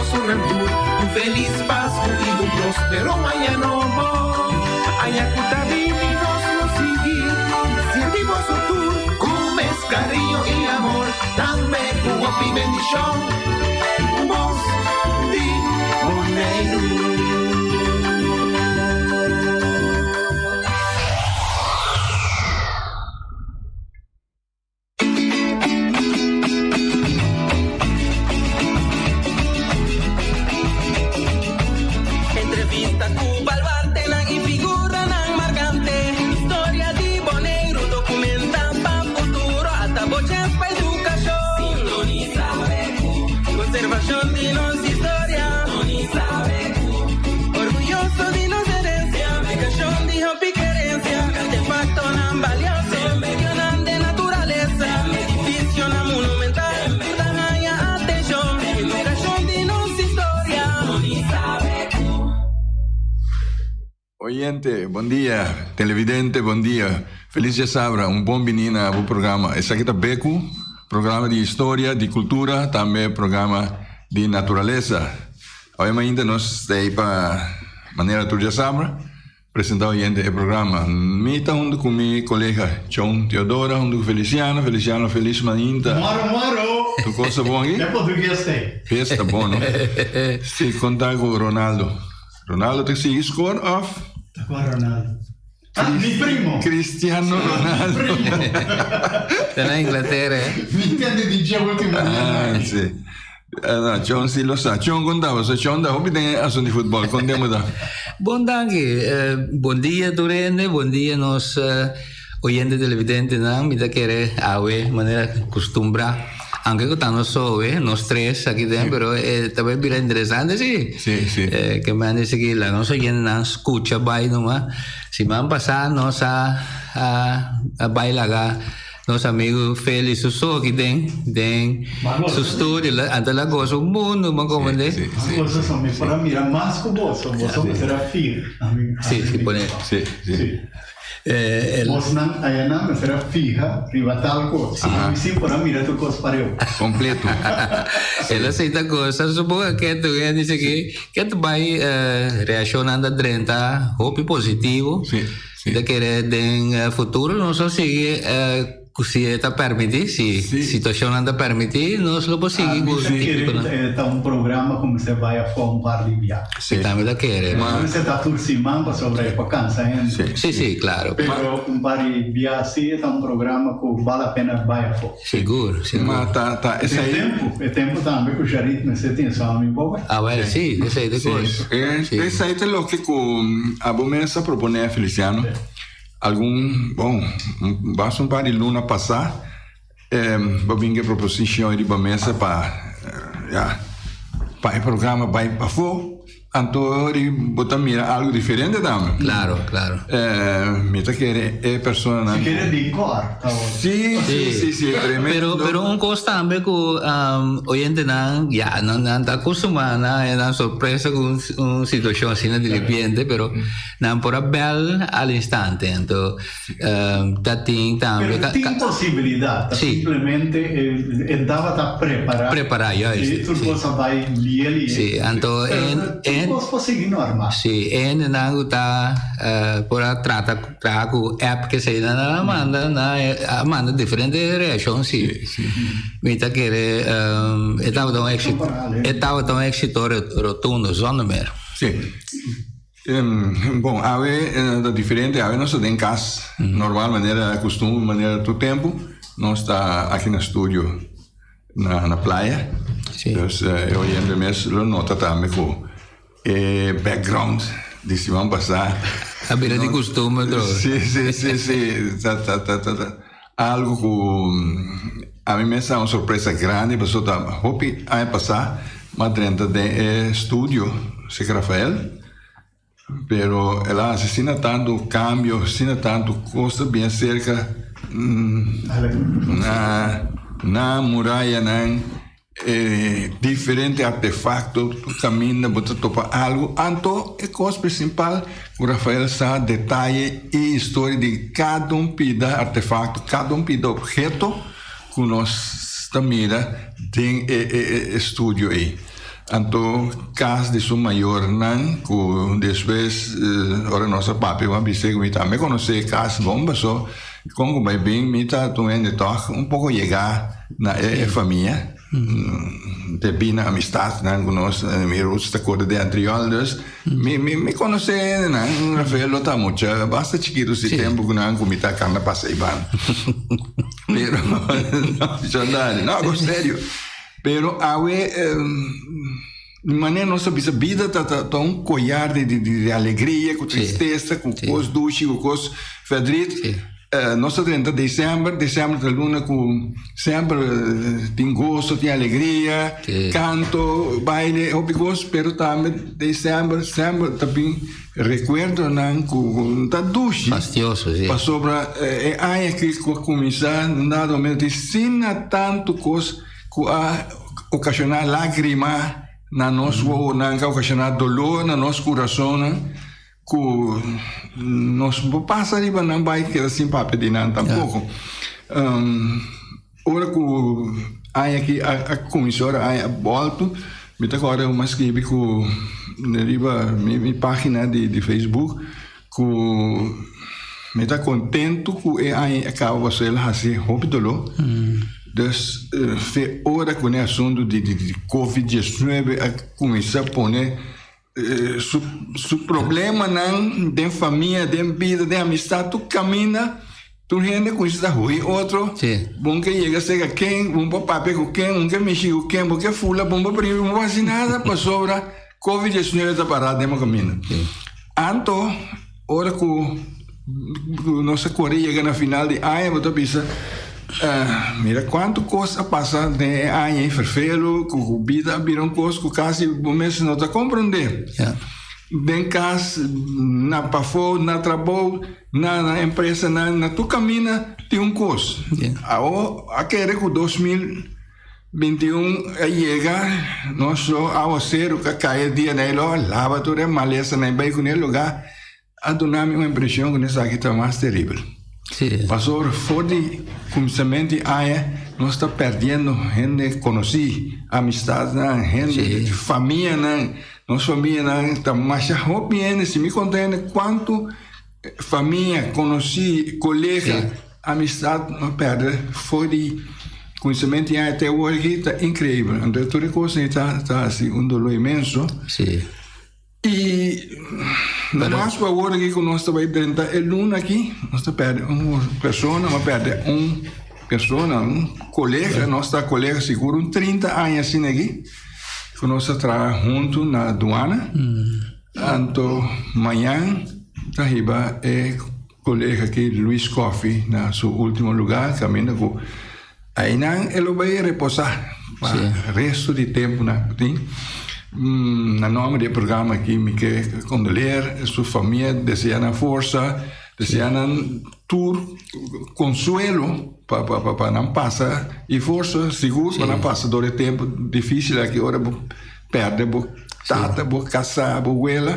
bosonan tur un felis Pasku i un prospero aña nobo. Aña ku ta bini nos lo sigui sirbi boso tur ku mes kariño i amor, tambe ku hopi bendishon. Bos di Boneiru. Entrevista ku baluartenan i figuranan markante. Historia di Boneiru dokumenta pa futuro. Ata bo chèns pa edukashon. Sintonisa BQ. Konservashon di nos historia. Sintonisa BQ. Orguyoso di nos herensia. Aplikashon di hopi kerensia. Artefaktonan balioso. Medionan den naturalesa, edificionan monumental, tur ta haña atencion, edukashon di nos historia. Oyente, bon dia. Televidente, bon dia. Felis djasabra, un bon bini na bo programa. Esaki ta Beku, programa di historia, di kultura, tambe programa di naturalesa. Awe mainta nos ta ei pa manera tur djasabra. Presenta oyente e programa. Mi ta hunto cu mi colega Chon Teodora hunto cu Feliciano. Feliciano feliz mainta. Moro moro! Tu cosa bon aki? E portugues tey. Fiesta bon no? Si conta cu Ronaldo. Ronaldo ta sigui score of? Ta cua Ronaldo? Ah, mi primo! Cristiano Ronaldo. Mi primo! Ta na Inglaterra eh. Mi tende di dje ultimo dia. Ah, si. No, Chon si lo sa. Chon kon ta? Pasobra Chon ta hopi den e asuntu di futbòl. Kon tempu ta? Bon danki. Bon dia tur hende, bon dia nos oyente televidentenan. Mi ta kere awe manera kustumbrá, aunke ku ta nos so awe, nos tres aki den, pero e ta bai bira interesante si. Si, si. Ke mi a disi ki laga nos oyentenan skucha bai numa. Siman pasá nos a a bai laga. Nos amigo Feli su so aki den den su studio anto el a goza un mundo bo comprende. Sí, sí. Goza so mi por a mira mas cu boso, boso mester a fia. Sí, sí pone. Sí, sí. Bosnan ayanan mester a fiha riba tal cos. Mi sí por a mira tur cos pareu. Completo. El a sinta goza su boca ketu e dice ki ketu bay reaccionnan ta drenta hopi positivo. Sí. Mi ta kere den futuro nos lo sigui ku si e ta permití, si situashonnan ta permití, nos lo por sigui ku Mi ta kere ta un programa ku mester bai afó un par di bia. Mi tambe ta kere. No mester ta tur siman pasobra e por kansa hende. Sí, sí, klaro. Pero un par di bia sí ta un programa ku bal la pena bai afó. Sigur, sigur. Ma ta ta esei. E tempu, e tempu tambe ku Sharit mester tin sa mi boba. Ah well, si, esei ta kos. Si. Esei ta loke ku abo mes a proponé Feliciano algun, bon, basta un par di luna pasá bo bin ku e proposishon riba mesa pa, ya, pa e programa bai pafó. Anto ri bo ta mira algo diferente tambe. Claro, claro. Mi ta kere e personanan. Si kere di cor ta otro. Si, si, si, si, tremendo. Pero, pero un cos tambe cu oyentenan ya nan nan ta acostuma na nan sorpresa cu un un situacion asina di repente, pero nan por a bel al instante. Anto Ta tin tambe. Pero tin posibilidad, ta simplemente e tabata prepara. Prepara, juist. Si tur cos a bay lie lie. Si, anto en. Pero tur cos por sigui normal. Si, e hendenan cu ta por a trata traha cu app kesey nan a manda, nan a manda diferente reaccion si. Mi ta kere e tabata un exito, e tabata un exito rotundo, zonder meer. Si. Bon, awe ta diferente, awe nos ta den kas normal manera kustumber, manera tur tempu. Nos ta aki na studio na na playa. Dus e oyente mes lo nota tambe ku e background di siman pasá. A bira di kustumber tro. Si, si, si, si. Ta ta ta ta algu ku ami mes ta un sorpresa grandi pasobra ta hopi aña pasá m'a drenta den e studio Sik Rafael pero el a hasi asina tantu kambio asina tantu kos ta bien serka na na murayanan E diferente artefacto tur caminda bo ta topa algo anto e cos principal cu Rafael sa detaye y historia di cada un pida artefacto cada un pida obheto cu nos ta mira den e e studio ey. Anto kas di su mayornan ku despues ora nos a papia ku a bis'é ku mi tambe konosé e kas bon paso kon ku bai bin mi ta un hende tòg un poko yegá na e famia debí na amistatnan ku nos mi roots ta kore den Antriol dus mi mi konosé hendenan Rafael lo ta mucha basta chikitu si tempu ku nan ku mi ta kanda pasa ei banda pero no serio. Pero awe manera nos ta bisa bida ta ta un collar di di di alegria cu tristesa cu cos dushi cu cos verdriet. Nos ta drenta december, december ta luna cu semper tin goso tin alegria, canto, baile, hopi cos pero tambe december semper ta bin recuerdonan cu ta dushi. Fastioso, si. Pasobra e aña aki cu a cuminsa un dado momento tin asina tanto cos cu a ocasiona lagrima na nos wowonan, cu a ocasiona dolor na nos curasonnan, cu nos no por pasa riba nan bay keda sin papia di nan tampoco. Ora ku aña aki a kuminsá, ora aña a bòltu, mi ta kòrda mi a skibi ku riba mi página di Facebook ku mi ta kontentu ku e aña a kaba pasobra el a hasi hopi doló. Dus fe ora ku e asuntu di covid diesnuebe a kuminsá pone su problemanan den famia, den bida, den amistad, tur caminda, tur hende cuminsa ta hui otro. Sí. Bon ke yega cerca ken, bon pa papia cu ken, bon ke mishi cu ken, bon ke fula, bon pa brinca, bon pa haci nada pasobra Covid 19 ta para den bo caminda. Sí. Anto, ora cu nos a core yega na final di aña, bo ta bisa, mira cuanto cos a pasa den e aña ei ferfelu, cu bida a bira un cos cu casi bo mes no ta comprende. Den cas, na pafó, na trabou, na empresanan, na tur camina tin un cos. Awor a kere cu 2021 a yega, nos lo awaceru cu a cay e dia na e lo laba tur e malesanan e bay cune e lugar. A duna mi un impresion cu esaki ta mas teribel. Sí. Pasobra for di cuminsamentu di aña nos ta perdiendo hende conoci, amistadnan, hende, Sí. famianan. Nos famianan ta masha hopi hende. Si mi conta hende cuanto famia, conoci, colega, Sí. amistad nos perde for di cuminsamentu di aña te awor aki ta increibel. Anto tur e cosnan ei ta ta haci un dolor inmenso. Sí. I mas ku awor aki ku nos ta bai drenta e luna aki, nos ta pèrdè un persona, nos a pèrdè un persona, un kolega, nos ta kolega sigur un 30 aña asina aki, ku nos a traha huntu na aduana. Anto mañan ta hiba e kolega aki Luis Coffie na su ultimo lugar kaminda ku Einan e lo bai reposá pa resto di tempunan ku tin. Na nòmber di e programa aki mi ke kondoleer su famia, deseá nan forsa, deseá nan tur konsuelo pa pa pa nan pasa i forsa sigur pa nan pasa dor e tempu difísil aki ora bo pèrdè bo tata, bo kasá, bo wela.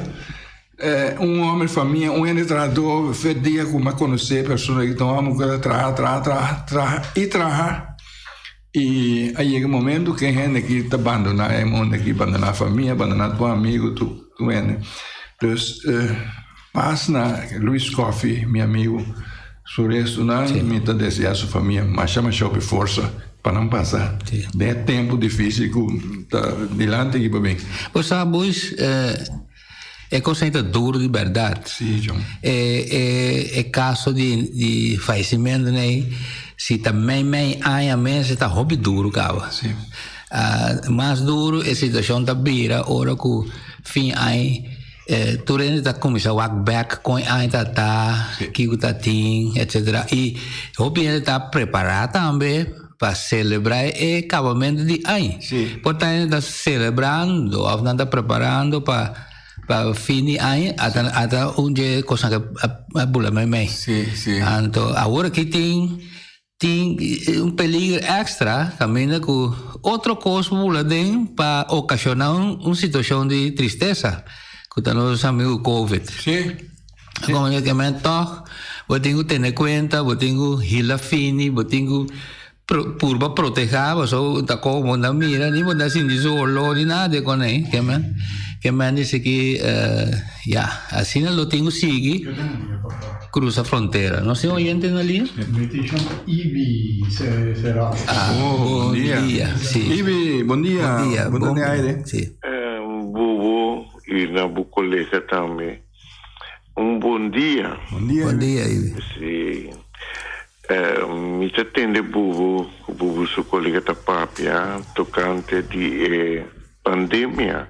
Un hòmber di famia, un hende trahadó, fe dia ku mi a konosé e persona aki ta un hòmber ku ta traha, traha, traha, traha i traha. I a yega e momento ku e hende aki ta bandoná e mundu aki, bandoná famia, bandoná tur amigu, tur tur hende. Dus pas na Luis Coffie, mi amigu, su restunan, mi ta deseá su famia masha masha hopi forsa pa nan pasa den e tempu difísil ku ta dilanti aki pa bin. Bo sa Buis, E kos ei ta duro di bèrdat. Sí, John. E, e, e kaso di, di fallecimiento nei, si ta mei mei aña mes, ta hopi duro kaba. Sí. Uh, mas duro e situashon ta bira ora ku fin aña eh, tur hende ta kuminsá wak bèk kon e aña ta ta, Sí. kiko ta tin, etcétera. I hopi hende ta prepará tambe pa selebrá e kabamentu di aña. Sí. Por ta hende ta selebrando òf nan ta preparando pa pa fin di aña, ata ata un dje kosnan ke a bula meimei. Sí, sí. Anto awor aki tin tin un peliger èkstra kaminda ku otro kos bula den pa okashoná un un situashon di tristesa ku ta nos amigu covid. Sí. Como yo que men tòg bo tin ku tene kuenta, bo tin ku hila fini, bo tin ku. Purba protehá boso ta kon bo ta mira ni bo ta sinti su olor ni nada de kon ei ke men ke men dice ki ya asina lo tin ku sigui cruza frontera nos tin oyente na liña? Ah bon dia si Ibi bon dia bon dia bon bon aire si. Bubu y na bu colega tambe un bon dia. Bon dia Bon dia Ibi. Si. Mi ta tende bubu ku bubu su kolega ta papia tokante di e pandemia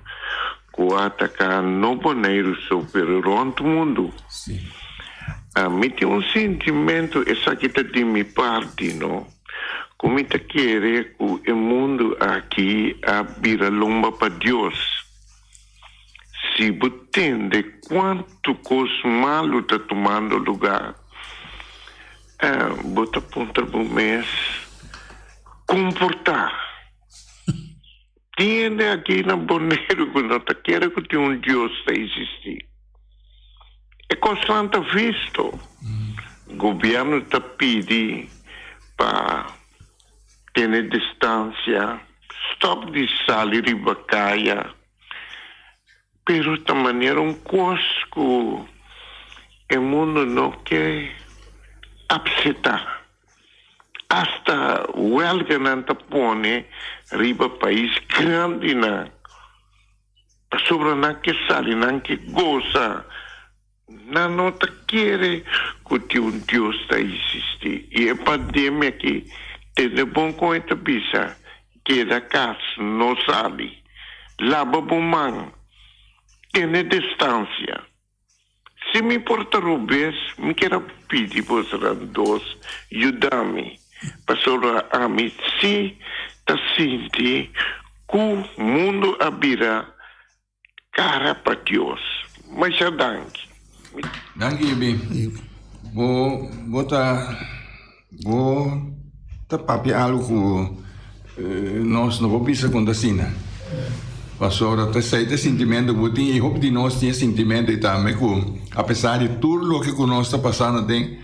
ku a ataká no Boneiru so pero rònt mundu. Mi tin un sintimentu, esaki ta di mi parti no, ku mi ta kere ku e mundu aki a bira lomba pa Dios. Si bo tende kuantu kos malu ta tumando lugá, bo ta puntra bo mes, Komportá? Tin hende aki na Boneiru ku no ta kere ku tin un Dios ta eksistí. E kosnan ta visto. Gobièrnu ta pidi pa tene distansia, stòp di sali riba kaya. Pero ta manera un kos ku e mundu no ke apseptá. Asta wèlganan ta pone riba pais grandinan pasobra nan ke sali, nan ke gosa. Nan no ta kere ku tin un Dios ta eksistí. I e pandemia aki tende bon kon e ta bisa, Keda kas, no sali. Laba bo man. Tene distansia. Si mi por ta robes, mi kier a pidi bosonan dos yuda mi, pasobra ami sí ta sinti ku mundu a bira Cara pa Dios. Masha danki. Danki Ibi. Bo bo ta bo ta papia algo ku nos no por bisa kon ta asina. Pasobra ta esei ta e sintimentu ku bo tin i hopi di nos tin e sintimentu ei tambe ku apesar di tur loke ku nos ta pasando aden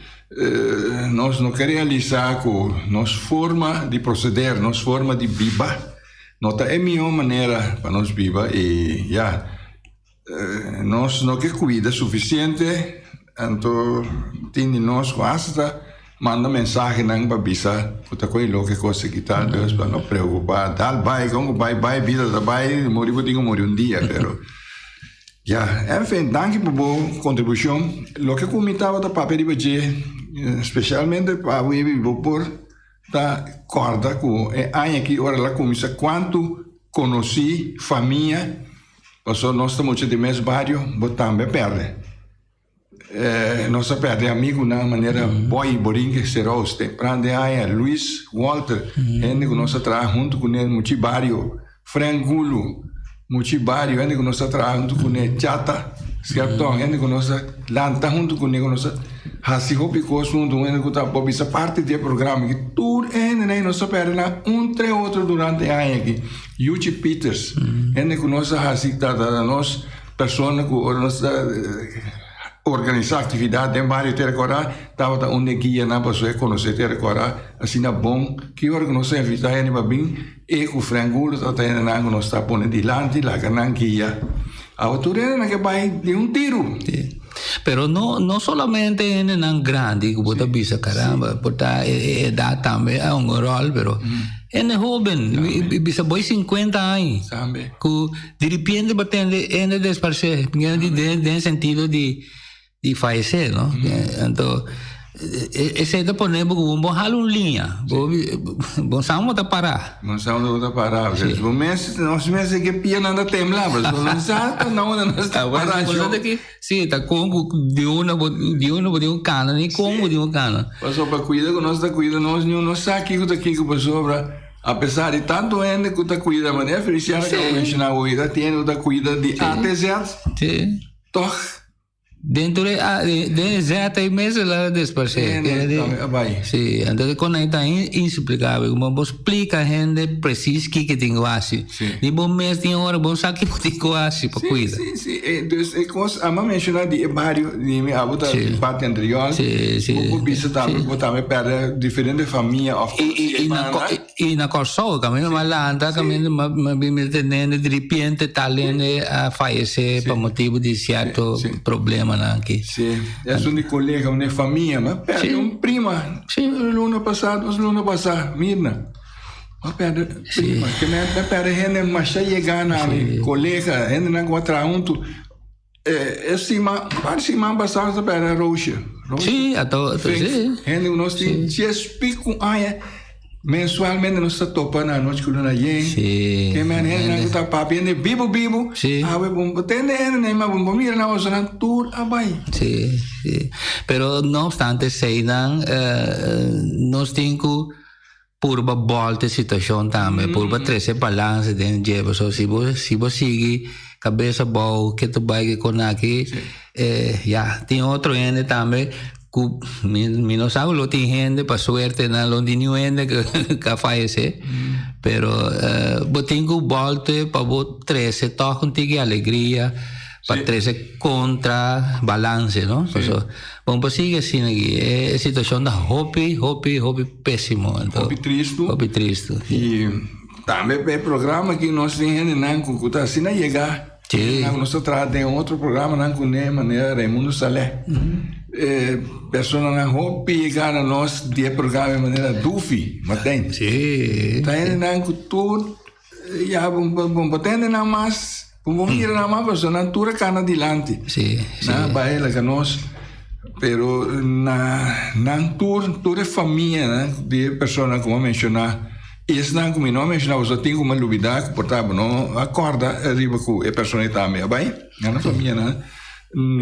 nos no ke realisá ku nos forma di proseder, nos forma di biba No ta e mihó manera pa nos biba i ya, nos no ke kuida sufisiente, anto tin di nos ku asta ta manda mensahenan pa bisa ku ta koe loke kos aki ta, dus pa no preokupá, dal bai, kon ku bai bai, bida ta bai, muri bo tin ku muri un dia, pero ya, enfin, danki pa bo kontribushon, loke ku mi tabata papia riba dje, spesialmente pa bo i bo por. Ta kòrda ku e aña aki ora el a kuminsá kuantu konosí famia pasobra nos ta mucha di mes bario bo tambe a pèrdè. Nos a pèrdè amigunan manera Boy Borinque Seroos tempran den aña, Luis Walter hende ku nos a traha huntu kuné muchi bario. Frank Gulu, Muchi bario, hende ku nos ta traha huntu kuné, Chata Skerpton, hende ku nos ta lanta huntu kuné, ku nos ta hasi hopi kos huntu, hende ku ta por bisa parti di e programa aki. Tur e hendenan ei nos ta pèrdè nan un tre otro durante e aña aki. Yuchi Pieters, hende ku nos a hasi ta nos persona ku ora nos ta organisá aktividat den bario Tera Kòrá, tabata un di e guianan pasobra e konosé Tera Kòrá asina bon. Ki ora ku nos a invitá hende pa bin? E ku Frank Gould ta ta hendenan ku nos ta pone dilanti laga nan guia. Awe tur hendenan ke bai den un tiru. Sí. Pero no no solamente hendenan grandi ku bo ta bisa caramba por ta e edad tambe a un rol pero hende hoben bisa boy 50 aña ku diripiente bo tende hende desparse den sentido di di fallecer, no? Anto, esei ta pone bo ku bo hala un liña, bo bo sa bo ta para. Bo sa bo ta para. Sí. Bo mes, nos mes ke pianan ta tembla, bo no sa ta na unda nos ta para. Sí, ta kon ku di una bo di una bo tin un kana, ni kon bo tin un kana. Pasobra kuida ku nos ta kuida nos, ni no sa kiko ta kiko pasobra apesar di tantu hende ku ta kuida, manera Feliciano ku a menshona hoy, ta tin hende ku ta kuida di A te Z. Sí. Tòg. Dentro de, ah, de, de zeta e mes la desparcé. Bai. Sí, entonces con ahí está inexplicable. Como vos explica gente precies que que tengo así. Sí. Ni vos mes ni hora, vos sabe que tengo así, pa Sí, cuida. sí, sí. Dus ik was, a mencionar die barrio, die me abuta Sí. parte anterior. Sí, sí. Bo bisa tambe, Sí. bo tambe perde diferente famia of E, e, e, na, e na Corsol, caminho mais lá, anda, caminho mais mais tendendo, de repente, tá lendo a falecer por motivo de certo Sí, sí. problema lá aqui. Sí, es un colega, una familia, ma perde Sí. un prima. Sí. Luna passado, luna passada, Mirna. Ma perde prima, que me me perde gente mas já chegar na colega, gente não encontra um tu. Eh, esse ma, parece man passado perde Rocha. Sí, a todo, sí. Gente nós tem pico aia mensualmente nós está topando a noite com luna yen. Sí. Que men gente não tá papi, gente bibo bibo. Sí. Ah, we bom, tende gente nem ma bom, mira na você na tour abai. Sí, sí. Pero no obstante, Seinan, nos tinko purba volta situação também, purba trece balance dentro de so si vos si vos sigue cabeça boa que tu vai que con aqui, ya, tem outro ende também, ku mi, mi no sabe lo tem gente pa suerte na lo tem ende que que fallece. Pero bo tinko volte pa bo trece toca contigo alegria pa trece contra balance, no? Sí. So, bom, pues sigue assim aqui. É situação da hopi, hopi, hopi péssimo. Então, Hopi tristo. Hopi tristo. E também é programa que nós tem gente não com que assim não chegar. Sí. Não, nós traz tem outro programa não com nem maneira Raimundo Salé. Pessoa não hopi chegar a nós de programa de maneira dufi, mas tem. Sí. Tá gente não com tudo já bom bom tem não mais bom bom ir na mais pessoa não tura cana dilante. Sí, sí. Na baila que nós pero na na tour tour é família, né, de pessoa como mencionar e esse não como não mencionar você tem como luvidar portava não acorda arriba com a pessoa também bem na família, né,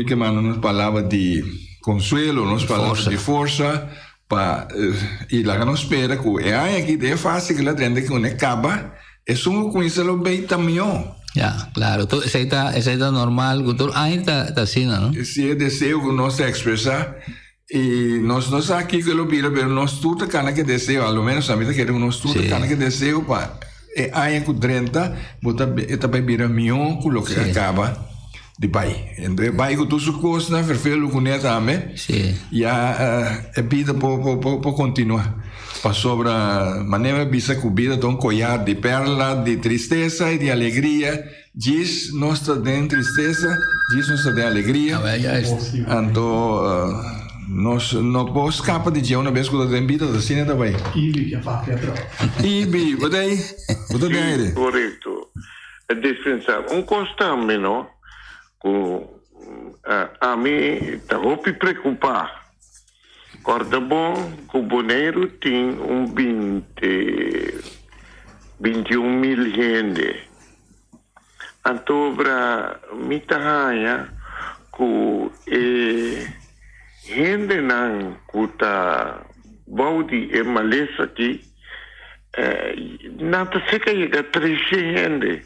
que mano nos palavra de consuelo, nos palavra de força pa e lá que não espera que é aí aqui é fácil que lá dentro que não acaba é só um conhecê-lo bem também. Ya, claro. Tu, ese está, ese está normal. Tú, ahí está, está así, ¿no? Esse é desejo que nós expressar e nós não aqui que lo vira, pero nós tudo cana que desejo, ao menos a mim tá querendo nós tudo Sí. cana que desejo pa e aí com 30 bota eta vai vira mion com lo que acaba de pai. Então vai com tudo coisa na vervelo com neta também. Sí. Ya a vida po po po, po continuar. Pa sobra maneira bisa com vida um collar de perla, de tristeza e de alegria. Diz nós está de tristeza, diz nós está de alegria. A ver, ya está. Então, nós não posso escapar de dia uma vez que eu tenho vida assim também. Ibi que a faca é troca. E bi, bota aí, bota aí. Correto. É dispensável. Um constante, no? Com, a mim, está hopi preocupar. Corda bom, que o Boneiro tem um 20, 21 mil gente. Antobra mitahanha ku e gente nan kuta baudi e malesa aqui nata seca chega três gente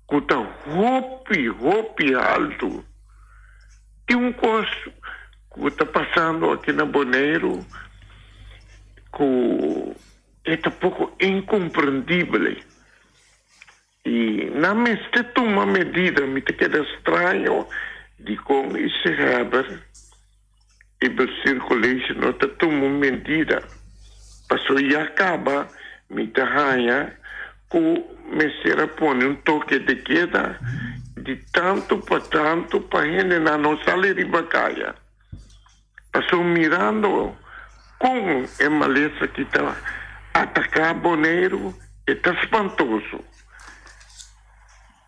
kuta hopi hopi alto tem um costo que está passando aqui na Boneiro que é pouco incompreendível. E na meste toma medida, me te queda estranho de como isso haber e bestuur não te toma medida. Passou e acaba, me te ranha, que me será põe um toque de queda de tanto para tanto para gente na não salir de bacaia. Passou mirando com a maleza que está a atacar Boneiro, está espantoso.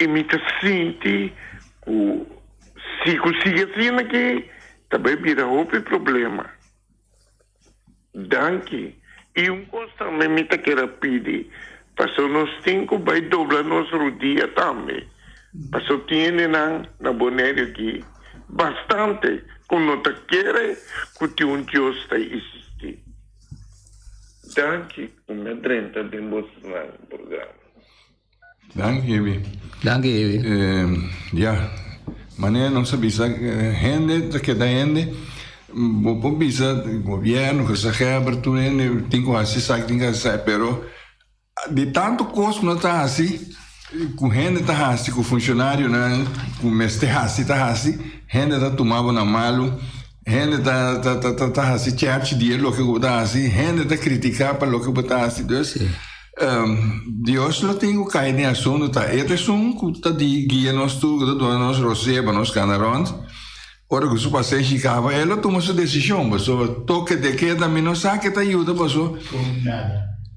E me te sente que se conseguir assim aqui, também vira outro problema. Danke. E um coisa também me te quero pedir, passou nos cinco, vai dobrar nosso dia também. Passou tiene na Boneiro aqui, bastante, quando te quer, que um Deus está existir. Danke, uma 30 de mostrar o programa. Dank je, Ibi. Dank je, Ibi. Ja, Manera nos a bisa hende ta keda hende, bo por bisa gobierno, gezaghebber, tur hende tin ku hasi esaki, tin ku hasi esaki, pero di tantu kos ku nan ta hasi, ku hende ta hasi, ku funshonarionan ku mester hasi ta hasi, hende ta tuma bo na malu, hende ta ta ta hasi chèrchi di e loke ku bo ta hasi, hende ta kritiká pa loke bo ta hasi. Dus Dios lo tin ku kai den asuntu, ta e ta esun ku ta di guia nos tur, ku ta duna nos rosé pa nos kana rònt. Ora ku su pasenshi kaba, e lo tuma su desishon, pasobra toke de keda mi no sa ke ta yuda, paso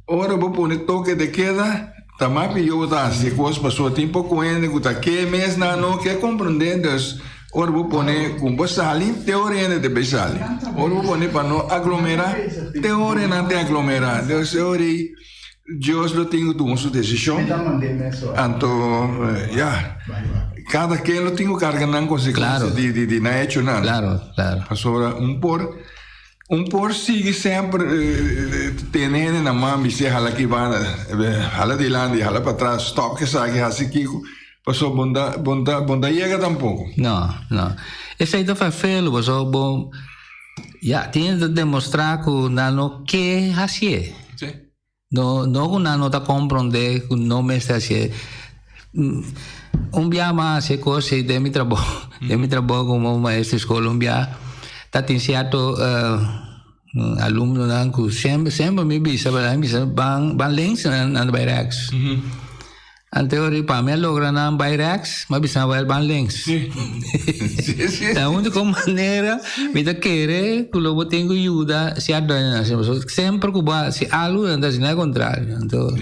ora bo pone toke de keda ta mas pió bo ta hasi e kos, pasobra tin poko hende ku ta ke mes nan no ke komprondé, dus ora bo pone ku bo sali te ora hende ta bay sali, ora bo pone pa no aglomerá te ora nan ta aglomerá, dus e ora ei Dios lo tin ku tuma su desishon, anto ya, kada ken lo tin ku karga nan konsekuensia di di di nan echonan. Pasobra un por un por sigui semper tene hende na man bis'é hala aki banda, hala dilanti, hala patras, stòp esaki, hasi kiko, pasobra bo no ta bo no ta bo no ta yega tampoko. No, no. Esei ta ferfelu pasobra bo. Ya, tin ta demostrá ku nan no ke hasié. Sí. No, no ku nan no ta komprondé ku no mester hasié. Un bia m'a hasi e kos ei den mi trabou, den mi trabou komo maestro di skol un bia ta tin sierto alumnonan ku semper semper mi bisa, mi bisa ban ban links nan ta bai rèks. Anteori pa mi a logra nan bai rechts, m'a bisa nan bai ban links. Sí. Sí, sí. Ta único manera mi ta kere ku lo bo tin ku yuda sierto hendenan. Pasobra semper ku bo hasi algu nan ta hasi al kontrario. Anto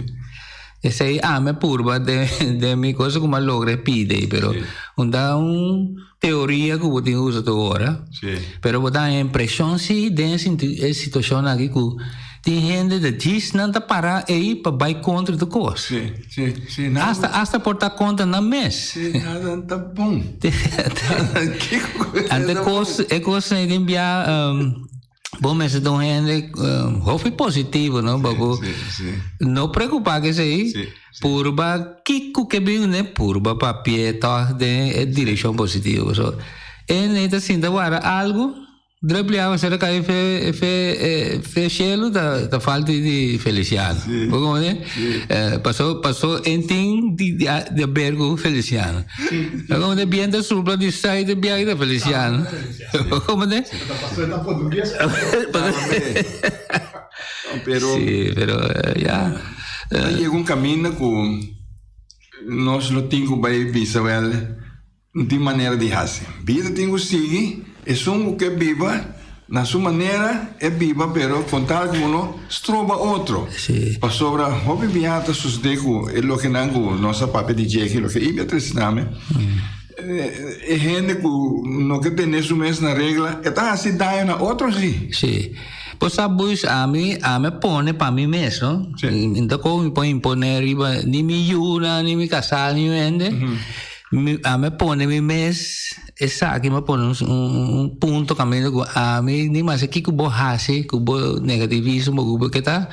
esei ami a purba den den mi cosa ku mi a logra e pidi ei, pero un ta un teoria ku bo tin ku usa tur ora. Sí. Pero bo ta haña impreshon si den e situashon aki ku tin hende ta djis nan ta para ei pa bai kontra tur kos. Sí, sí, sí. Nada, Hasta, hasta por ta kontra nan mes. Sí, nada ta bon. Kiko Ante kos, e kos ei den bia um, bo mester ta un hende um, hopi positivo, no? Pa bo Sí, sí. no preocupa ku esei. Sí, sí. Purba kiko ke bin, purba papia tòg den e direkshon positivo. So, e nei ta sinta wara algu. Drupli awa sera kai fe fe fe shelu ta ta falta di Feliciano. Sí. Bo como ne? Sí. Eh, paso paso en tin di di di ber ku Feliciano. Bo como ne biento supla di sai de biahe de Feliciano. Bo como ne? Ta paso ta portugues. Pero Sí, pero ya. ta yega un caminda ku nos lo tin ku bai bisa wel No tin manera di hasi. Bida tin ku sigui, esun ku ke biba na su manera e biba pero kon tal ku no stroba otro. Sí. Pasobra hopi biaha ta susede ku e lokenan ku nos a papia di dje aki, loke Ibi a trese tambe, e hende ku no ke tene su mes na regla e ta hasi daño na otro si. Sí. Bo sa Buis, ami, ami a pone pa mi mes, no? Sí. Mi no ta kon mi por impone riba ni mi yunan, ni mi kasá, ni hende. Mi, ami a pone mi mes esaki, mi a pone un, un punto kaminda ku ami ni mas kiko bo hasi ku bo negativismo ku bo ke ta,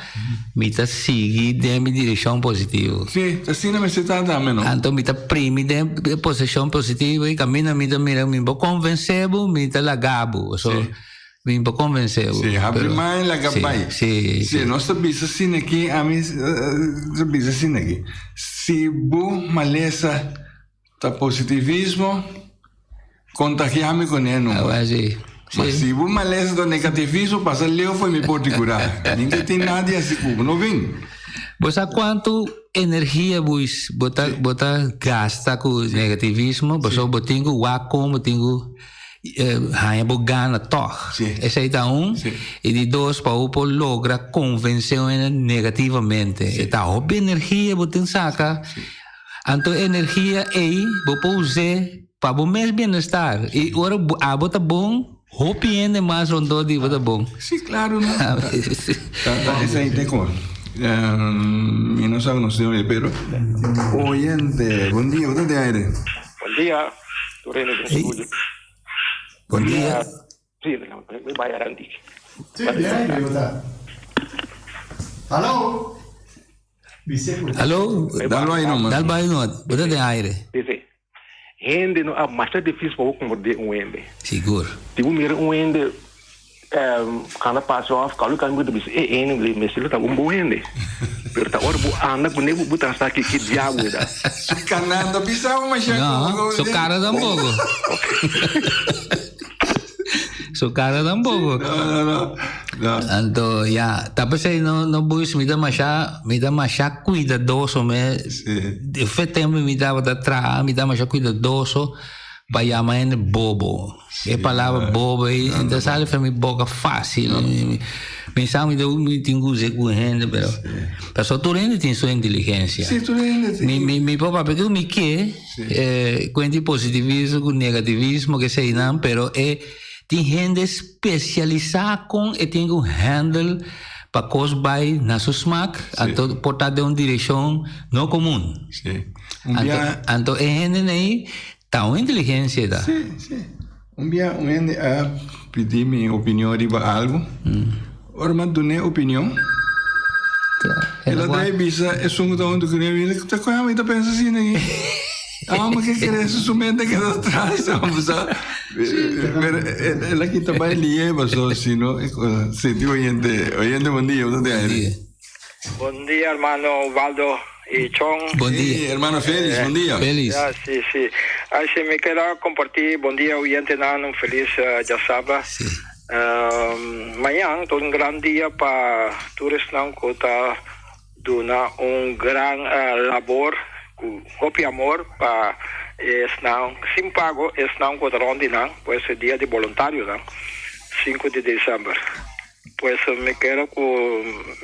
mi ta sigui den mi direkshon positivo. Sí, asina mester ta tambe, no? Anto mi ta primi den e posishon positivo i kaminda mi ta mira mi bo konvensé bo, mi ta laga bo. So, Sí. Mi bo konvensé bo. Sí, habri pero- mai laga sí, bai. Sí, Sí, nos ta bisa asina aki, ami ta bisa asina aki. Si bo malesa ta positivismo, kontagiá mi kuné numa. Ah, sí. Ma Sí. si bo malesa ta negativismo, pasa leu for mi por di kurá. Ninke tin nadie hasi ku bo, no bin. Bo sa kuantu energia bo is- bo ta, bo ta gasta ku negativismo, pasobra bo tin ku wak kon bo tin ku Haña bo gana tòg. Sí. Esei ta un. Sí. I di dos, pa bo por logra konvensé un hende negativamente. Sí. E ta hopi energia bo tin saka. Sí. Anto e energia ei bo por us'é pa bo mes bienestar. I ora bo abo ta bon, hopi hende mas rondó di bo ta bon. Sí, claro, no. Ta, ta, esei ta e kos. Mi no sa ku nos tin oye, pero oyente, bon dia, bo ta den aire. Bon dia. Tur hende den studio. Bon dia. Sí, mi bai aranti. Sí, de aire yo ta. Hallo. Hallo. Dal bai nomás. Dal bai nomás. Bo ta den aire. Sí, sí. Hende no a masha difícil pa bo komprendé un hende. Sigur. Si bo mira un hende kana pasa òf kalu kami bo ta bisa e hende li mester lo ta un bon hende. Pero ta ora bo anda kuné bo ta sa ki ki diabel e ta. Su kana no bisa bo masha No, su kara tampoco. Su kara tampoco. No, no, no. No. Anto ya, ta p'esei no no buis mi ta masha mi ta masha cuidadoso me. Sí. De fe tempo mi tabata traha mi ta masha cuidadoso pa yama hende bobo. E palabra bobo ei no ta sali for mi boca fácil. Mi sa mi mi tin ku usa ku hende pero pasobra tur hende tin su inteligencia. Sí, tur hende tin. Mi mi mi por papia ku mi ke kuenta di positivismo ku negativismo keseinan pero e tin hende spesialisá kon e tin ku handle pa kos bai na su smak anto por ta den un direkshon no komun. Sí. Un bia Anto e hende nei ta un inteligensia ta. Sí, sí. Un bia un hende a pidi mi opinion riba algu. Ora mi a dun'é opinion, el a drai bisa esun ku ta huntu kuné, mi ta kohe mi ta pensa asina aki. Amo ke kere su mente keda atras, amo sa. Pero el a kita bai lié paso si no e cosa. Si tin oyente, oyente bon dia, bo ta den aire. Bon dia hermano Ubaldo y Chon. Bon dia. Hey, hermano Félix, bon dia. Félix. Ya, sí, sí. Ay, sí, mi queda compartir. Bon dia, oyentenan. Un feliz djasabra. Sí. Mañan ta un gran dia pa tur esnan ku ta duna un gran labor ku hopi amor pa esnan sin pago, esnan ku ta rònt di nan, pues e dia di boluntarionan, sinku di desèmber. Pues mi kere ku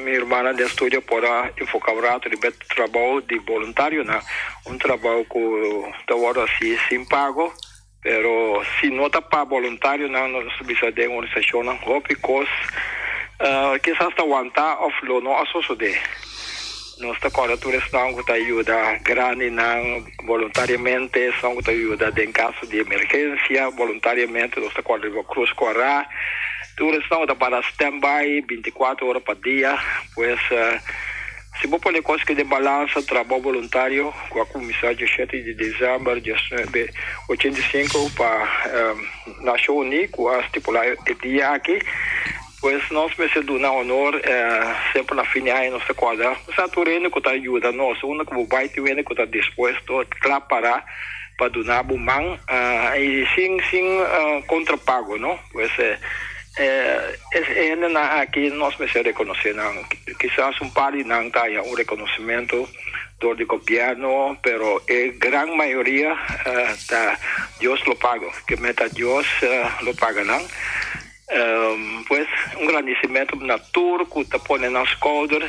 mi hermana den studio por a enfoká un rato riba e trabou di boluntarionan, un trabou ku ta wòrdu hasi sin pago. Pero si no ta pa boluntarionan nos ta bisa den organisashonnan hopi kos kisas ta wanta òf lo no a sosodé. Nos ta kòrda tur esnan ku ta yuda grandinan boluntariamente, esnan ku ta yuda den kaso di emergensia boluntariamente, nos ta kòrda riba Krus Kòrá, tur esnan ku ta para standby bintikuater ora pa dia, pues. Si bo pone kos ki den balansa, trabou boluntario ku a kuminsá dioshete di desèmber 1985 pa Nashon Uní ku a stipulá e dia aki, pues nos mester duna honor semper na fin di aña nos ta kòrda sa tur hende ku ta yuda nos, unda ku bo bai tin hende ku ta dispuesto, kla pará pa duna bo man i sin sin kontrapago no. Pues E hendenan aki nos mester rekonosé nan. Kisas un par di nan ta haña un rekonosementu dor di gobièrnu, pero e gran mayoria ta Dios lo paga. Ke meta Dios lo paga nan. Pues un grandisimentu na tur ku ta pone nan skouder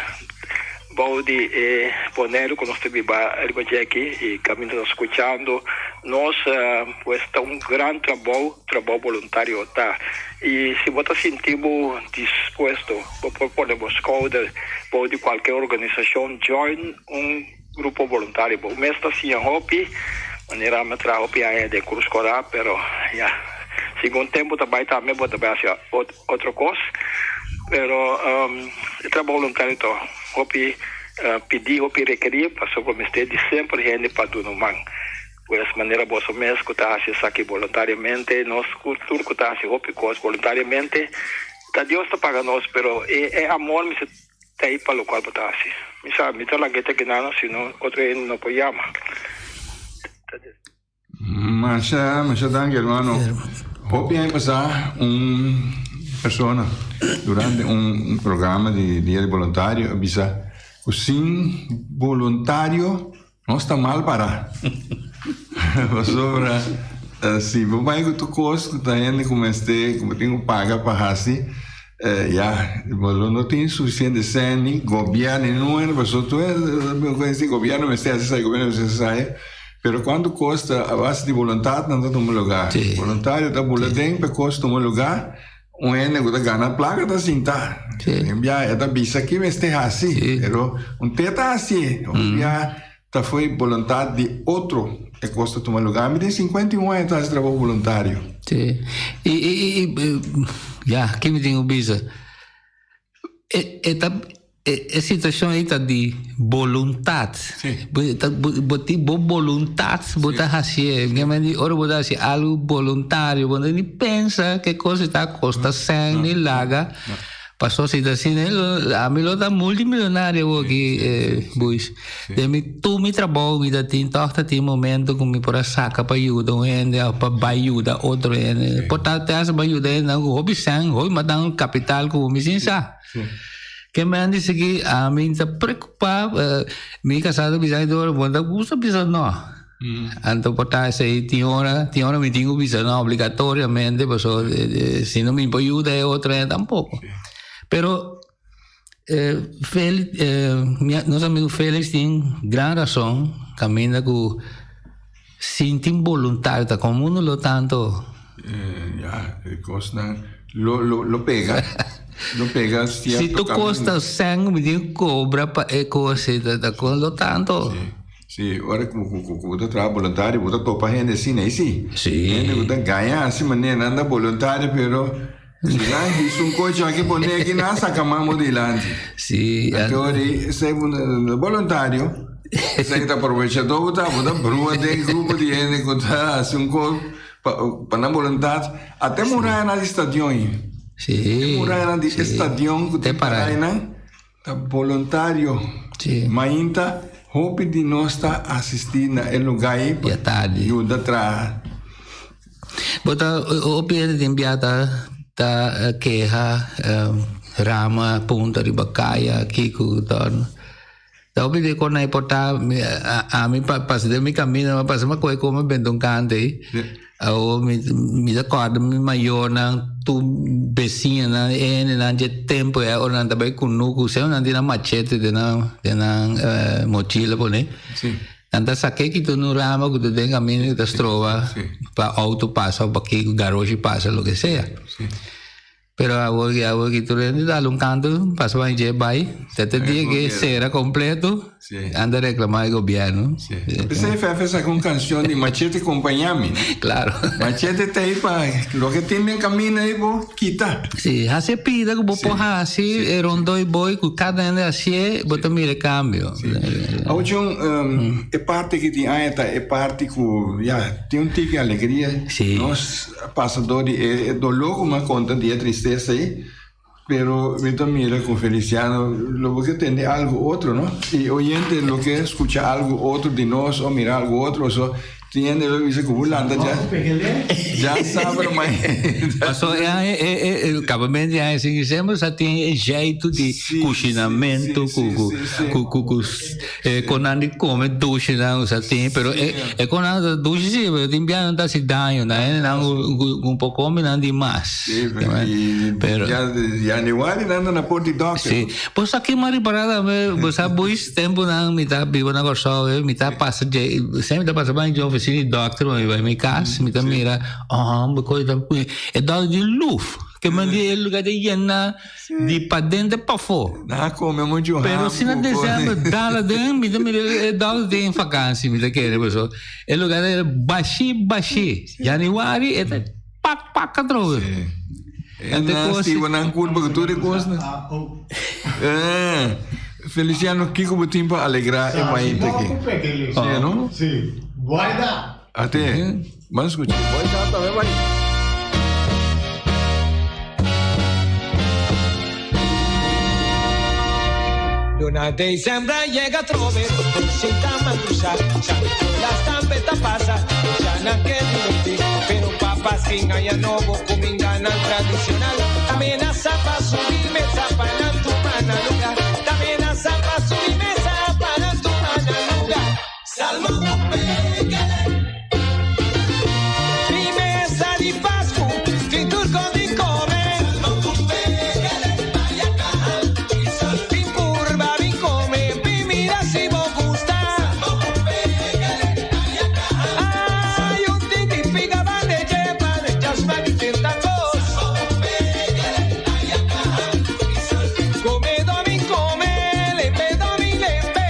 bou di e Boneiru ku nos ta biba riba dje aki i kaminda ta skuchando nos. Pues ta un gran trabou. Trabou boluntario ta. I si bo ta sinti bo dispuesto, bo por pone bo skouder bou di kualke organisashon, join un grupo boluntario. Bo mes ta siña hopi, manera mi a traha hopi aña den Cruz Cora, pero ya, segun tempu ta bai tambe bo ta bai hasi otro kos. Pero e trabou boluntario ta hopi pidi, hopi rekerí, pasobra bo mester di semper hende pa duna un man. Pues manera boso mes ku ta hasi esaki boluntariamente, nos tur ku ta hasi hopi kos boluntariamente, ta Dios ta paga nos, pero e e amor mester ta ei pa lokual bo ta hasi. Mi sa, mi ta laga e ta gana, sino otro hende no por yama. Masha, masha danki hermano. Hopi aña pasá un persona durante un programa di Dia di Boluntario a bisa ku sin boluntario Nos ta mal pará. Pasobra si bo bai ku tur kos ku ta hende ku mester ku bo tin ku paga pa hasi, ya, bo lo no tin sufisiente sèn ni gobièrnu ni ningún hende pasobra tur hende gobièrnu mester hasi esaki, gobièrnu mester hasi esaki, pero kuantu kos ta a base di boluntat nan ta tuma lugá. Boluntario ta bula den pa e kos tuma lugá. Un hende ku ta gana plaka ta sinta. Un bia e ta bisa ki mester hasi, pero un te ta hasié. Un bia ta fo'i boluntat di otro e kos ta tuma lugá. Mi tin 51 aña ta hasi trabou boluntario. Sí. I, i, i, ya, ki mi tin ku bisa? E, e ta. E situashon ei ta di boluntat. Bo ta bo tin bo boluntat bo ta hasié. Ke men di ora bo ta hasi algu boluntario bo no ni pensa ke kos ta kosta sèn ni laga. Paso si ta asina ami lo ta multimillonario awoki Buis. Den mi tur mi trabou mi ta tin tòg ta tin momento ku mi por a saka pa yuda un hende òf pa bai yuda otro hende. Por ta te hasta bai yuda hendenan ku hopi sèn hopi matan kapital ku mi sin sa. Ke men di sigui ami ta preocupa mi casá ta bisa mi bo ta gusta bisa no. Anto por ta esey tin ora tin ora mi tin cu bisa no obligatoriamente paso si no mi por yuda e otro hende tampoco. Pero Felix nos amigo Felix tin gran razon caminda cu sin tin boluntad ta como uno lo tanto. Ya, e cosnan lo, lo, lo pega. Lo pega cierto Si tu costa seng, mi tin cobra pa e cos y ta, ta con lo tanto. Sí, sí, ora cu, cu, cu, cu bo ta traha voluntario, bo ta topa hende asina, y sí. Sí. Hende cu ta gaña así manera, nan ta voluntario, pero si nan hisa un coche aki pone aki, nan saca man bo dilanti. Sí. Anto ora esey voluntario, esey ta aprovechador bo ta, bo ta brua den grupo di hende cu ta haci un cos. Pa nan boluntat, ata e murayanan di stadion ei. Sí. E murayanan di stadion ku tin para einan ta boluntario. Sí. Mainta hopi di nos ta asistí na e lugá ei pa yuda traha. Bo ta hopi hende tin bia ta ta keha rama punta riba kaya kiko torno. Ta hopi di kon ei por ta ami pasa den mi camino mi pasa mi koe come benta un kante ei awo mi mi ta korda mi mayornan tur besiñanan e hendenan dje tempo ei ora nan ta bai kunuku semper nan tin nan machete den nan den nan mochila pone nan ta sake kita un rama ku ta den camino ku ta stroba pa auto pasa o pa kiko garoshi pasa loke sea. Pero awor ki awor ki tur hende dal un kanto pasa pa dje bai te te dia ke sera kompleto anda reklama e gobièrnu. P'esei Fefe saka un kanshon di Machete Kompañami. Klaro. Machete ta ei pa loke tin den kaminda ei bo kita. Si, hasi e pida ku bo por hasi e rondoi boi ku kada hende hasié bo ta mira e kambio. Awor John, e parti ki tin aña ta e parti ku ya tin un tiki alegria. Nos A pasa dor di e doló ku mi a konta di e tristesa ei, pero mi ta mira ku Feliciano lo bo ke tende algu otro, no? I oyente lo ke skucha algu otro di nos o mira algu otro, so tin hende lo bisa ku bo lanta dja dja sabra mainta. Paso e aña e e kabamente e aña sin diciember sa tin e jeitu di kushinamentu ku ku ku ku E konan di kome dushi nan usa tin, pero e e konan ta dushi si, pero tin bia nan ta hasi daño na hende nan ku un por kome nan di mas. Sí, pero ya januari nan ta na por di dokter. Sí, bo sa ki mi a ripara tambe, bo sa buis tempu nan mi ta biba na Kòrsou, mi ta pasa dje, semper mi ta pasa bai dje ofisina di dokter, mi bai mi kas, mi ta mira, oh, bo kos ta, e dokter di luf, ke men di e lugar ta yena. Di paden te pafó. Nan a come muchu ham. Pero si na december dal aden mi ta mira e dal den vakantie mi ta kere paso e lugar ta bashi bashi. Januari e ta pak pak atrobe. E nan stiba nan culpa cu tur e cosnan. Feliciano kico bo tin pa alegra e mainta aki? Si no? Si. Guarda. Ate. Ban scucha. Boy tata we bai. Luna december llega trove, sinta madusa, las tambeta pasa, ya na que divertir, pero papá sin haya novo, comingana tradicional, también a zapa subir mesa para tu mana lugar, también a zapa subir mesa para tu mana lugar. Salmo pégale. Mi mesa di Pascu, tin tur cos di come. Bin purba, bin come, bin mira si bo gusta. Ay, un tiki pica bande dje, bande chasma di tenta cos. Come domin come, lembe domin lembe.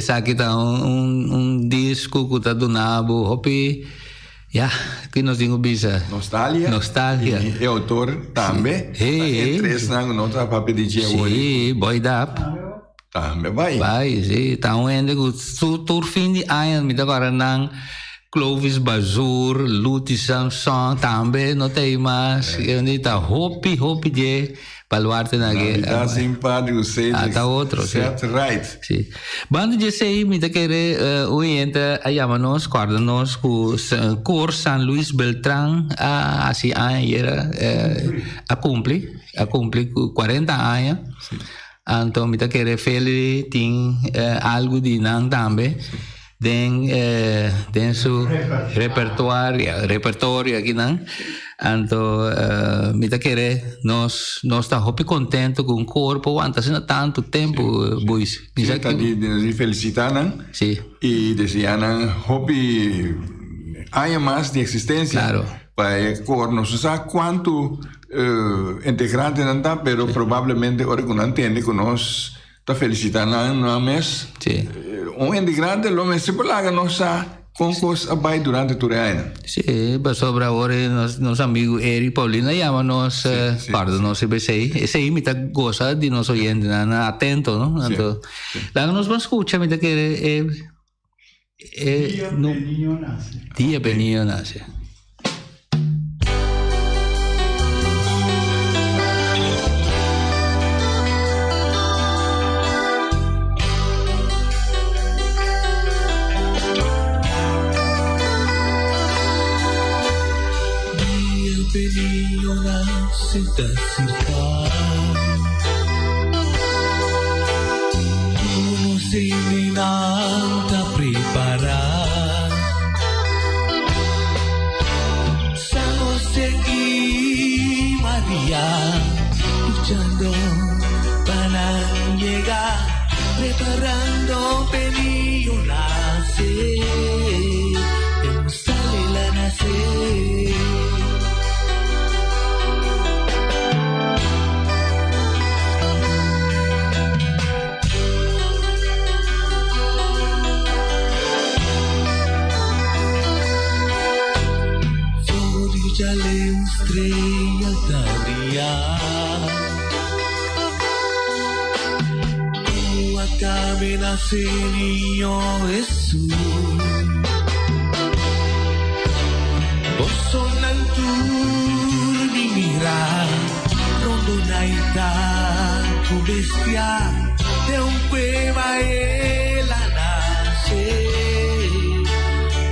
Esaki ta un, un, un disco ku ta duna bo hopi, ya, ki nos tin ku bisa? Nostalgia. Nostalgia. I e autor tambe. Sí. Ta entre esnan ku no ta papia di dje awor. Sí, Boy Dap. Tambe bai. Bai, sí. Ta un hende ku su tur fin di aña mi ta kòrda nan Clovis Bazur, Luti Samson tambe no ta ei mas. E ta hopi, hopi dje baluarte nan ke. Navidad sin Padre ku Cedric. Ah, ta otro, sí. Seth Wright. Sí. Banda dje esei mi ta kere un oyente a yama nos, kòrda nos ku Kor San Luis Beltran a hasi aña ayera, a kumpli, a kumpli ku 40 aña. Anto mi ta kere Feli tin algu di nan tambe den den su repertoario, repertorio akinan. Anto mi ta kere nos nos ta hopi contento cu un cor por wanta asina tanto tempo boys. Mi sa ta di di felicita nan. Si. Y desea nan hopi aña mas di existencia. Claro. Pa e cor no sa cuanto integrantenan ta, pero probablemente ora cu nan tende cu nos ta felicita nan nan mes. Sí. Un integrante lo mester por laga nos sa con cos a bay durante tur e aña. Sí, pasobra awor nos, nos amigo Eric Paulina llama nos, Sí, sí, guarda sí. nos esey. Esey mi ta goza di nos oyentenan atento, no? Sí, Anto, sí. laga nos ban scucha, mi ta kere e Dia no, pe niño nace. Dia pe niño nace. Dia pe niño nace ta cerca. Tur nos hendenan ta prepara. San Jose y Maria luchando pa nan yega, preparando p'e niño nace, den un stal el a nace. Flor di Jaleu estrella ta bria. Cu a cabe nace niño Jesús. Bosonan tur mi mira, rondona y tanto bestia, de un cueva él a nace,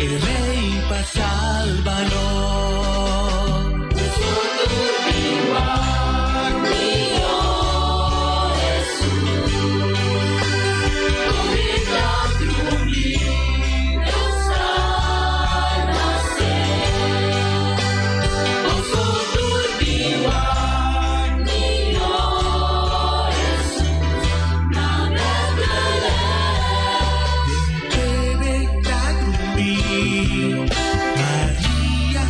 el rey pa salvanos. Maria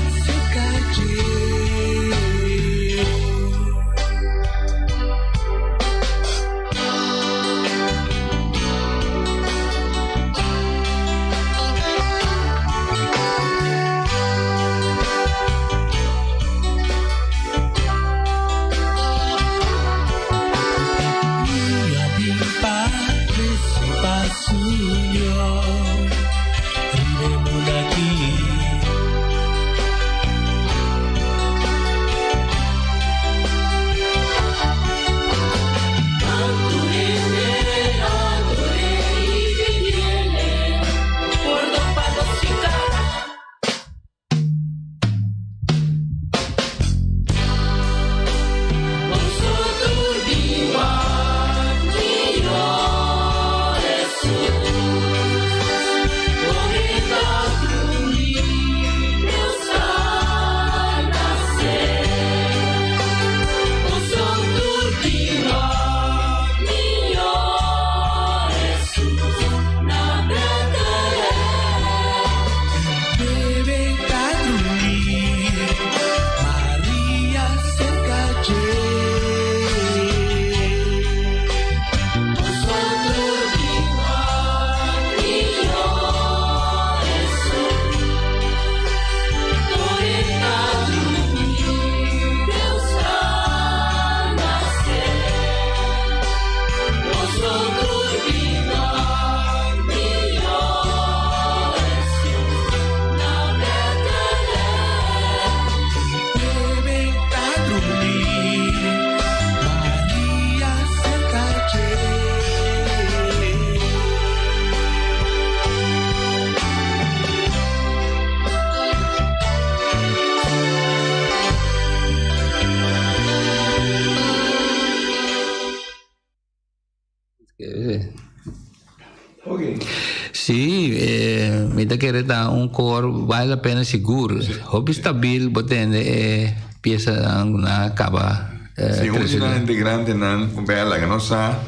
Mi ta kere ta un koor bale la pena sigur. Hopi stabil bo tende e piesanan ku nan a kaba Si un di trese. nan integrantenan ku bel laga nos sa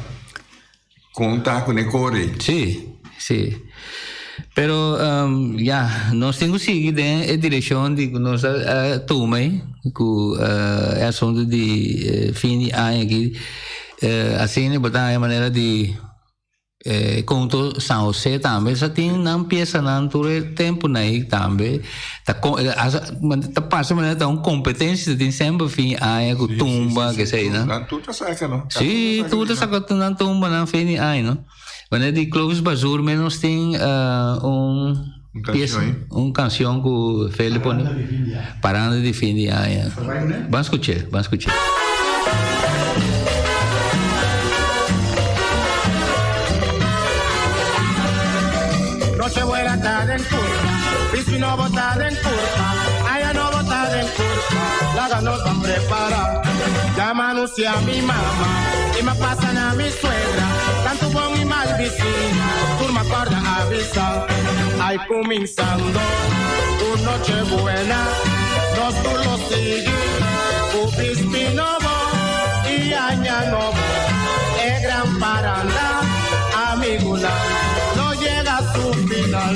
kon ta ku ne koor ei. Si, si. Pero ya, nos tin ku sigui den e direkshon di ku nos a tuma ei, ku e asuntu di fin di aña aki. Asina bo ta haña manera di E konto San Jose tambe sa tin nan piesanan tur e tempunan ei tambe ta ta parse manera ta un kompetensia ta tin semper fin aña ku tumba kesei no. Nan tur ta saka no. Si tur ta saka nan tumbanan fin di aña no. Wanneer di Clovis Bazur mes nos tin un piesa un kanshon ku Feli pone Paranda di fin di aña. Ban skuch'é ban skuch'é. Nochebuena ta den curpa, Bisti nobo ta den curpa, Aña nobo ta den curpa, Laga nos ban prepara. Ya m'a anuncia mi mama, y m'a pasa na mi suegra, Tanto bon y mal bisiña, tur m'a corda avisa. Ay cuminsando un Nochebuena, nos tur lo sigui, cu bisti nobo y aña nobo. E gran paranda, amigunan, lo yega su final.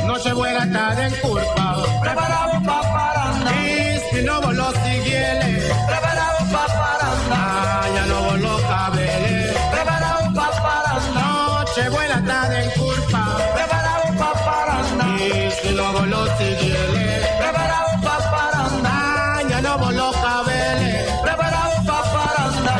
Nochebuena ta den curpa. Preparado pa paranda. Bisti nobo lo siguiele. Preparado pa paranda. Aña nobo lo cabele. Preparado pa paranda. Nochebuena ta den curpa. Preparado pa paranda. Bisti nobo lo siguiele. Preparado pa paranda. Aña nobo lo cabele. Preparado pa paranda.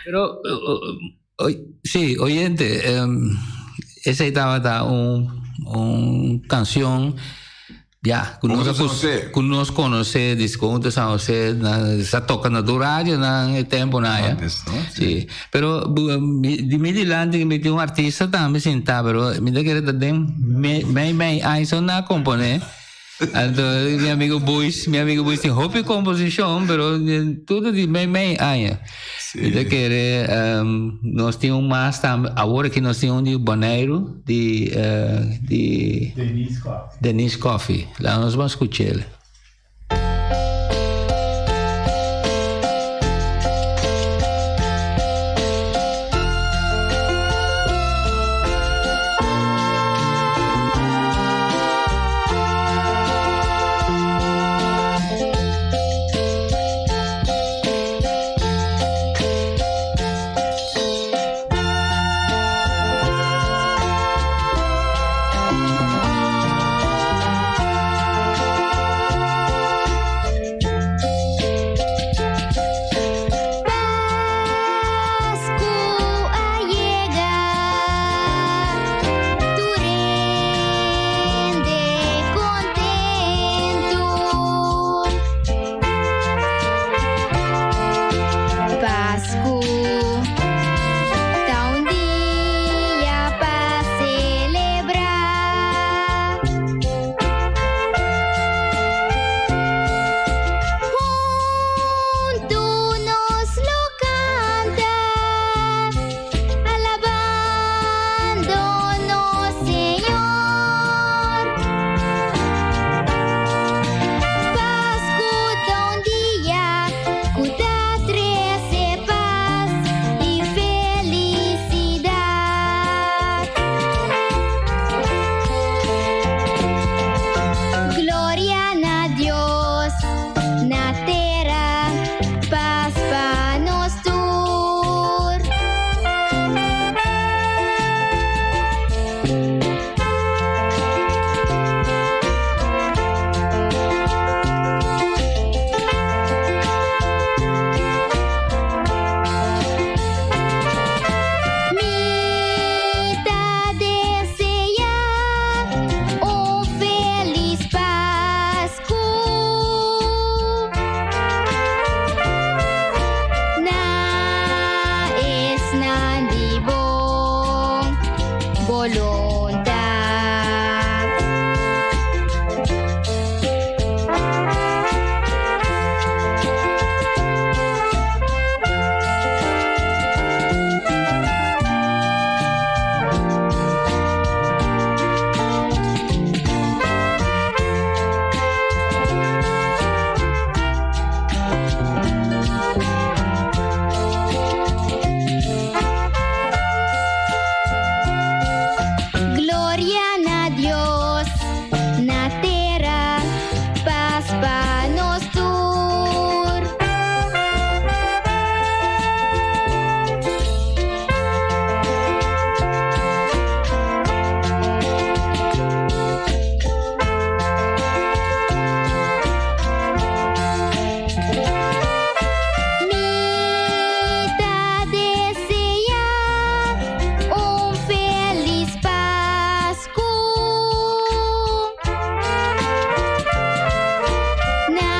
Pero, sí, oyente, esei tabata un, un canción ya, ku nos, Conjunto San José. ku nos conoce, di Conjunto San José, na, sa toca na tur radio na e tempo na ya. Antes, no? Sí. Pero di mi dilanti mi tin un artista tambe sintá, pero mi ta kere ta den mei mei mei aña so na componé. Anto mi amigo Boys, mi amigo Boys tin hopi composicion, pero tur di mei mei aña. Mi ta kere nos tin un mas tambe, awor aki nos tin un di Boneiru, di di Denise Coffee. Denise Coffee. Laat nos ban scuch'el. Voluntad. Gloria na Dios, na tierra, paz pa nos tur. Mi ta desea un feliz Pascu. Na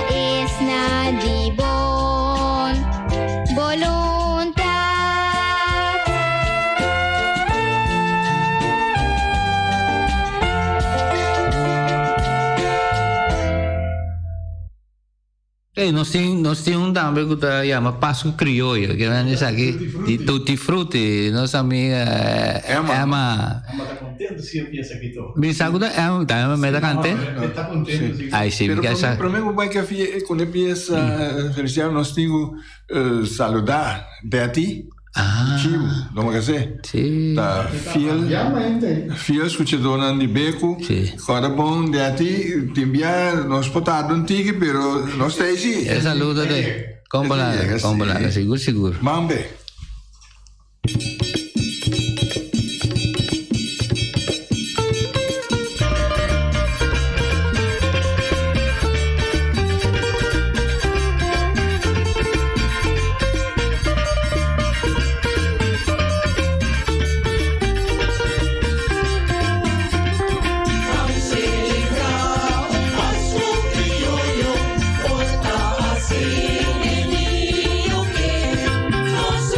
es na di bon voluntad. Ei, nos tin un tambe ku ta yama Pasku Krioyo, ke nan esaki di Tutti Frutti, nos amiga Emma. Emma. Emma ta kontentu si e piesa aki to. Mi sa ku ta Emma, ta Emma me ta kant'é? E ta kontentu si. Ai si, mi Pero ke sa. promé ku bai kafia ku e piesa, Feliciano, nos tin ku saludá Betty. Ah. Chivo, no me casé. Sí. Ta fiel, fiel escuchadornan di Beku. Sí. Kòrda bon de ati, tin bia nos por tarda un tiki, pero nos ta ei. E saludo de Kombolada, Kombolada, sigur sigur. Mambe. Nos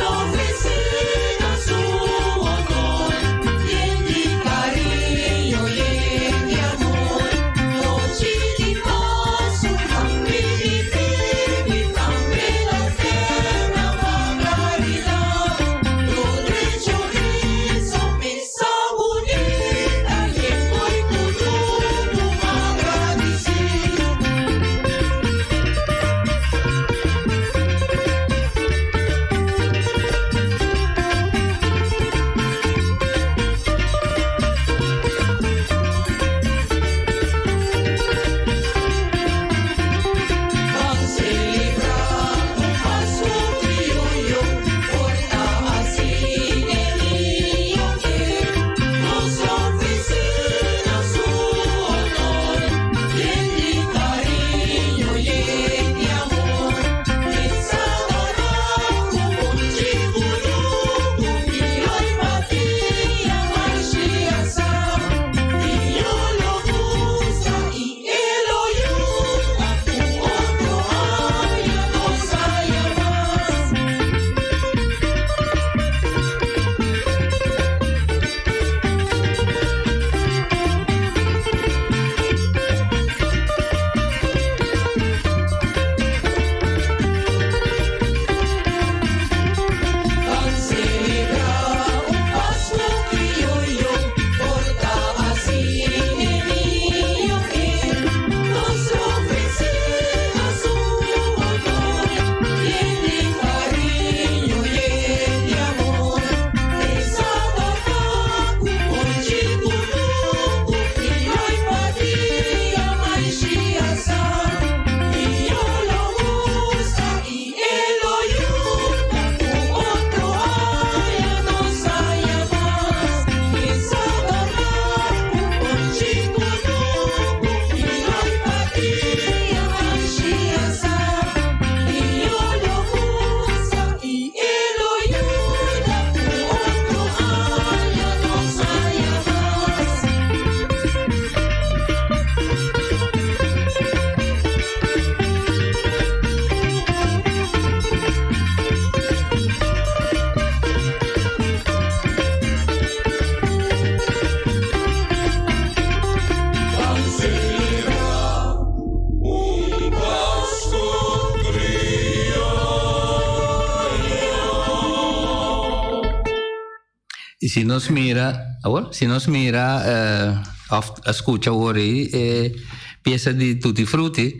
I si nos mira, awor, si nos mira eh, of skucha awor ei, e piesa di Tutti Frutti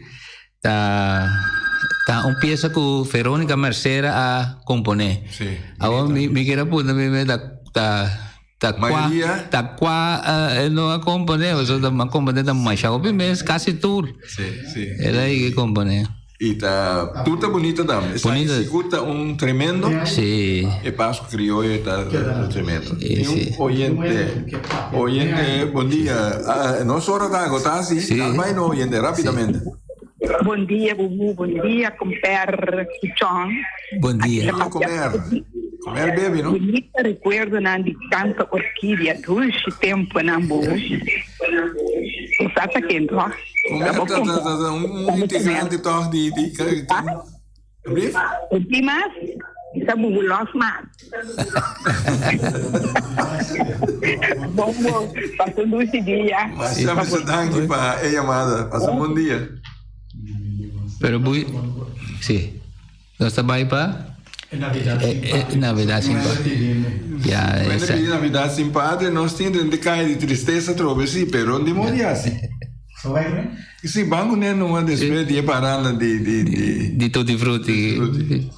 ta ta un piesa ku Veronica Mercera a komponé. Sí. Awor mi mi kier a puntra mi mes ta ta ta kua Mayoria. ta kua eh, no a komponé, pasobra ta a komponé ta masha hopi mes, kasi tur. Sí, sí. El a yega komponé. I ta tur ta bunita tambe. Esaki Bunita. sigur ta un tremendo. Sí. E Pascu Crioyo ta tremendo. Sí, Tin un sí. oyente. Oyente, bon dia. Ah, nos ora ta agotá si. Sí. Dal bai no oyente rápidamente. Bon dia, Bubu. Bon dia, comper Chon. Bon dia. Bon dia, comer. Comer baby, no? Bonita recuerdonan di canta orquídea. Dulce temponan, Bubu. Bo sa ta kende, ho? Comer ta, ta, ta, ta un integrante toch di, di, di, brief? Di mas, sa Bubu los mas. Bon, bon. Pasa un dulce dia. Masha, masha danki pa e llamada. Pasa un bon dia. Pero bui, sí. Nos ta bai pa? Navidad sin padre. Navidad sin padre. Ya, Bueno, esa. pidi Navidad sin padre, nos tin den de cae di tristeza trobe sí, pero di mori así. Sí, ban con él nomás después di paranda di di di Di tutti frutti. Frutti.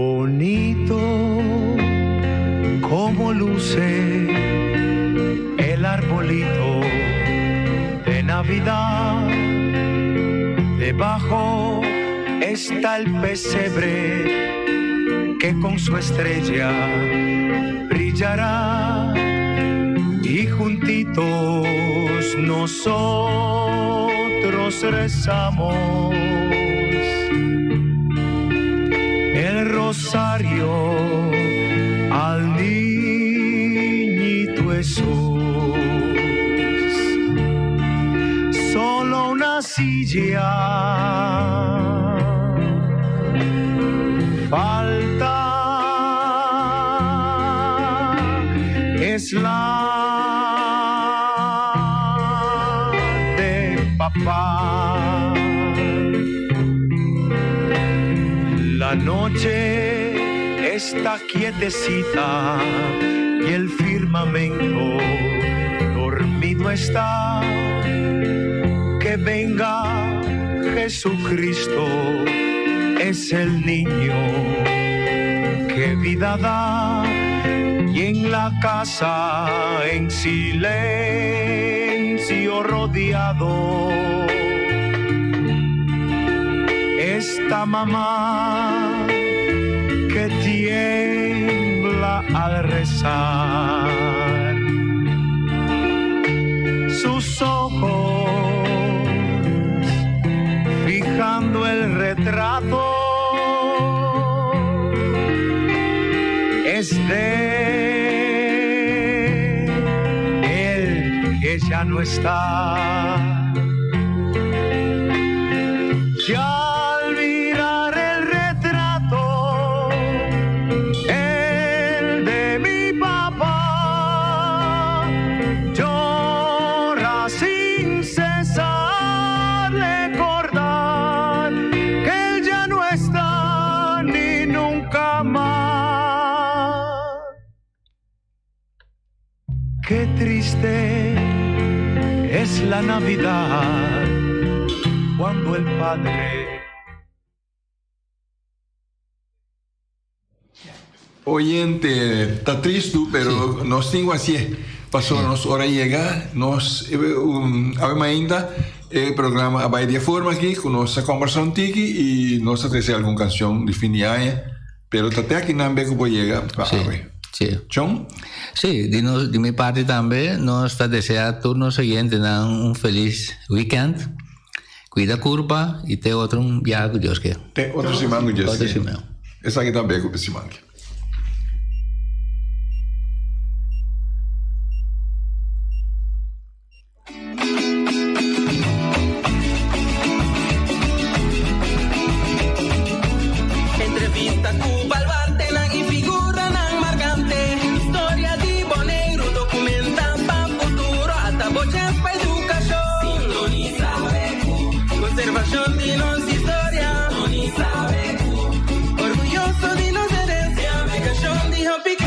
Bonito como luce el arbolito de Navidad. Debajo está el pesebre que con su estrella brillará y juntitos nosotros rezamos el rosario al niñito Jesús. Solo una silla falta, es la de papá. La noche está quietecita y el firmamento dormido está. Que venga Jesucristo, es el niño que vida da. Y en la casa en silencio rodeado esta mamá que tiembla al rezar. Sus ojos fijando el retrato es de él que ya no está. Ya al mirar el retrato, el de mi papá, llora sin cesar recordar que él ya no está ni nunca más. Qué triste es la Navidad cuando el padre Oyente, ta tristu, pero nos tin hacié. Pasó nos ora yega, nos awe mainta e programa a bai di e forma aki ku nos a kombersá un tiki i nos a trese algun kanshon di fin di aña, pero ta te akinan be ku por yega pa awe. Sí. Chon? Sí, di nos, di mi parti tambe, nos ta deseá tur nos oyentenan un felis weekend. Cuida curpa y te otro un biaha cu Dios ke. Te otro siman cu Dios Otro ke. siman. Esaki ta be cu e siman ke. Entrevista cu. Tropical.